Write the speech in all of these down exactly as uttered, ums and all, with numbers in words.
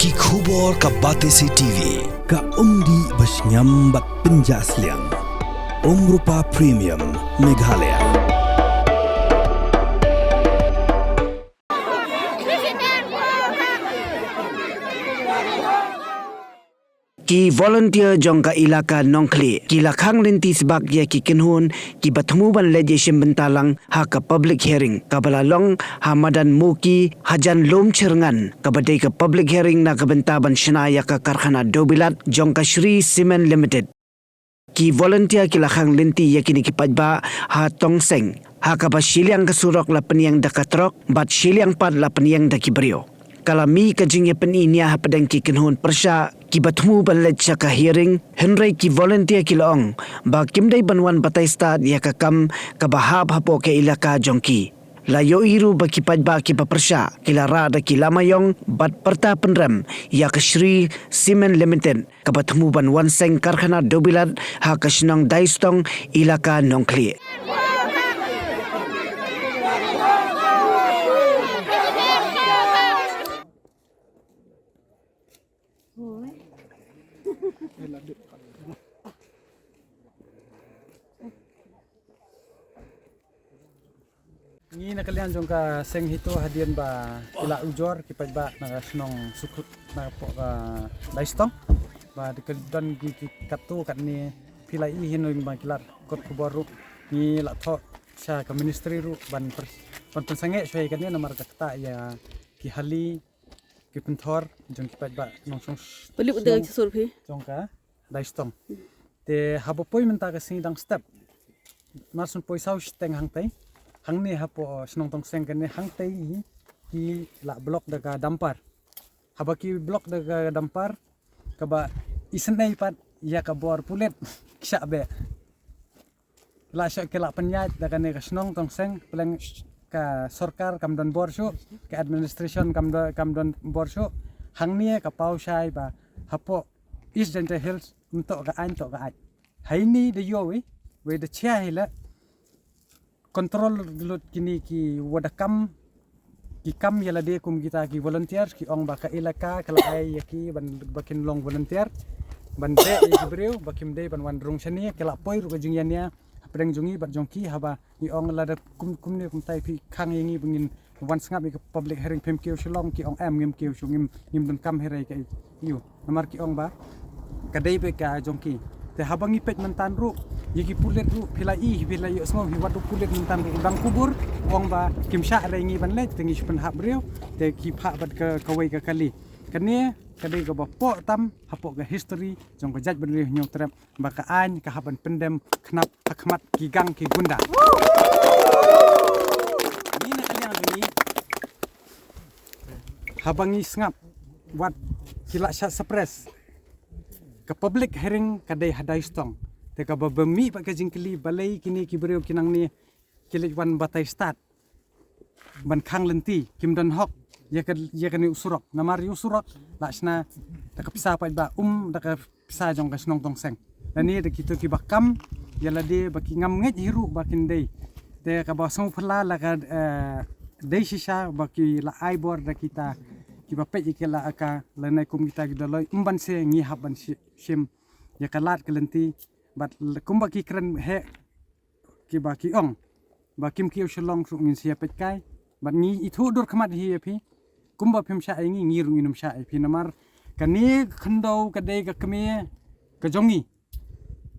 Ki khubor ka Batesi T V, ka umdih ba shngiam bad pynjah sliang. Umrupa Premium, Meghalaya. Ki volunteer jong ka ilaka Nongkhlieh ki la khang lynti sbak ïa ki kynhun kiba thmu ban leit ïashim bynta lang ha ka public hearing kaba la long ha madan Muki hajan Lumshyrngan, kaba dei ka public hearing na ka bynta ban shna ïa ka karkhana dewbilat jong ka Shree Cement Limited. Ki volunteer ki la khang lynti ïa kine ki paidbah ha Tongseng, ha kaba shiliang ka surok la pynïeng da ka trok bad shiliang pat la pynïeng da ki briew. Ka la mih ka jingïapyni nia hapdeng ki kynhun pyrshah kiba thmu ban leit sha ka hearing, hynrei ki volunteer ki la ong ba kim dei ban wan batai stad ïa ka kam kaba hap hapoh ka ilaka jong ki. La ïohi ruh ba ki paidbah kiba pyrshah ki la rah da ki lama ïong bad pyrta pynrem ïa ka Shree Cement Limited, kaba thmu ban wan seng karkhana dewbilat ha ka shnong Daistong, ilaka Nongkhlieh. Ngi na ka liang jong ka seng HITO hadien ba ki la ujor ki paidbah na ka shnong Sukhut na ka poh ka Daistong. Ba dei ka don ki, ki katto katne phi la i hin ruh ba ki la kot khubor ruh. Ngi la thoh sha ka ministry ruh ban pyr-, ban pynsangeh shuwa ïa kane namar ka ktah ïa ki hali ki pynthor jong ki paidbah nongshong Palik udah shnong sur phi. Jong ka Daistong. Te haba poi mynta ka sngi dang step. Mar shu poi saw shiteng hangtei. Hangne hapoh shnong Tongseng kane hangtei ki la block da ka dumper. Haba ki block da ka dumper kaba isynei pat ïa ka bor pulit ki shah beh. La shah ki la pynïaid da kane ka shnong Tongseng, pleng ka sorkar kam don bor shuh, ka administration kam don, kam don bor shuh. Hangne ka paw shai ba hapoh East Jaintia Hills ym toh ka aiñ, toh ka aiñ. Haini da ïohi wei da chia hi la control lut kine ki wa da kam, ki kam ïa lade kum kita ki volunteers, ki ong ba ka ilaka ka la ai ïa ki ban, ba kin long volunteer ban beh ïa ki briew ba kim dei ban wan rung shane. Ki la poi ruh ka jingïania hapdeng jong ngi bad jong ki, haba ngi ong lada kum, kumne kumtai phi khang ïa ngi ba ngin wan sngap ïa ka public hearing, phim kiew shalong, ki ong em, ngim kiew shuh, ngim, ngim donkam hynrei ka ïoh. Namar ki ong ba ka dei beit ka jong ki. Te haba ngi peit mynta ruh ïa ki pulit ruh, phi la i, phi la ïohsngew hi wat u pulit mynta ruh u dang kubur, u ong ba kim shah re ngi ban leit, te ngi shu pynhap briew, te ki phah bad ka, kawei ka kali. Kane ka dei kaba pok tam hapoh ka history jong ka jaitbynriew Hynñiewtrep ba ka aiñ ka hap ban pyndem khnap ha khmat ki gang ki gunda. Ngi na ka liang jong ngi, haba ngi sngap wat ki la shah suppress, ka public hearing ka dei ha Daistong. Te kaba, ba mih pat ka jingkylli balei kine ki briew ki nangne ki leit wan batai stad ban khang lynti, kim don hok ïa ka, ïa kane u surok. Namar ïa u surok la shna da ka pisa paidbah, um da ka pisa jong ka shnong Tongseng. Lane da kito kiba kam ïa lade ba ki ngam ngeit hi ruh ba kin dei. Te kaba sngewphylla la ka, eh, dei shisha ba ki la ai bor da kita kiba peit ïa ki la aka, lane kum kita ki doloi, ym ban se ngi hap ban shi-, shim ïa ka lad ka lynti. Bad l-, kumba ki kren heh kiba ki ong ba kim kiew shalong ruh ngin sa ïa peit kai. Bad ngi ithuh dur khmat hi ïa phi. Kumba phim shah ïa ngi, ngi ruh ngin ym shah ïa phi namar kane ka khyndew ka dei ka kmie ka jong ngi.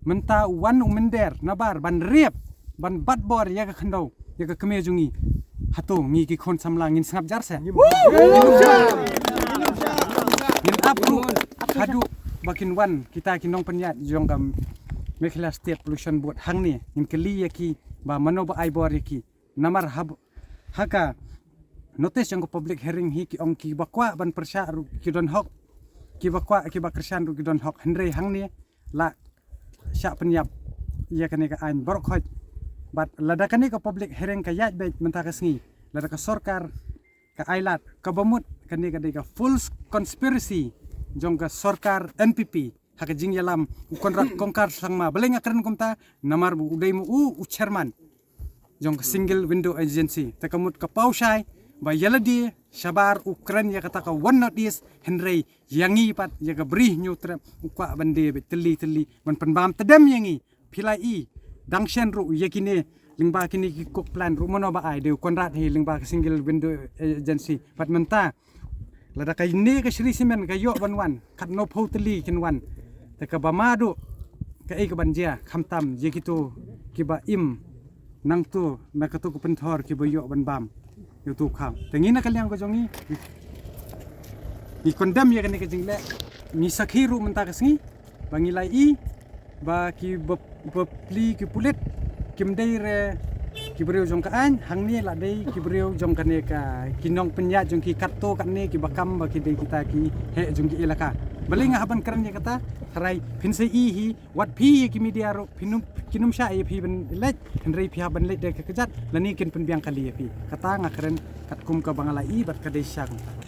Mynta u wan u mynder nabar ban rep, ban bat bor ïa ka khyndew, ïa ka kmie jong ngi. Hato ngi ki khun samla ngin sngap jar se? Ngin ap ruh haduh ba kin wan kita ki nongpynïaid jong ka Meghalaya State Pollution Board hangne, ngin kylli ïa ki ba mano ba ai bor ïa ki. Namar hab-, ha ka notice jong ka public hearing hi ki ong kiba kwah ban pyrshah ruh ki don hok, kiba kwah, kiba kyrshan ruh ki don hok. Hynrei hangne la shah pynïap ïa kane ka aiñ baroh khoit. Bad lada kane ka public hearing ka ïaid beit mynta ka sngi, lada ka sorkar ka ai lad, kaba mut kane ka dei ka full conspiracy jong ka sorkar N P P ha ka jingïalam u Conrad Kongkar Sangma. Balei nga kren kumta? Namar ba u dei ma u u chairman jong ka single window agency. Te ka mut ka paw shai ba ïa lade shabar u kren ïa kata ka One North East, hynrei ïa ngi pat ïa ka Bri Hynñiewtrep u kwah ban die beit tylli tylli ban pynbam tdem ïa ngi. Phi la i dang shen ruh ïa kine lyngba kine ki coke plant ruh mano ba ai, dei u Conrad hi lyngba ka single window agency. Pat mynta lada kane ka Shree Cement ka ïoh ban wan katno phew tylli kin wan, te kaba ma duh kaei kaban jia, khamtam ïa kito kiba im nangto na kato ka pynthor kiba ïoh ban bam ïa uto u khaw. Te ngi na ka liang ka jong ngi, ngi condemn ïa kane ka jingleh. Ngi sakhi ruh mynta ka sngi ba ngi la i ba ki bap-, bapli ki pulit kim dei re ki briew jong ka aiñ, hangne la dei ki briew jong kane ka, ki nongpynïaid jong ki katto katne kiba kam ba ki dei kita ki heh jong ki elaka. Balei nga hap ban kren ïa kata? Tharai phin sa i hi, wat phi ïa ki media ruh phin ym, kin ym shah ïa phi ban leit, hynrei phi hap ban leit da ka kjat lane kin pynbiang kali ïa phi. Kata nga kren katkum kaba nga la i bad ka dei shisha kumta.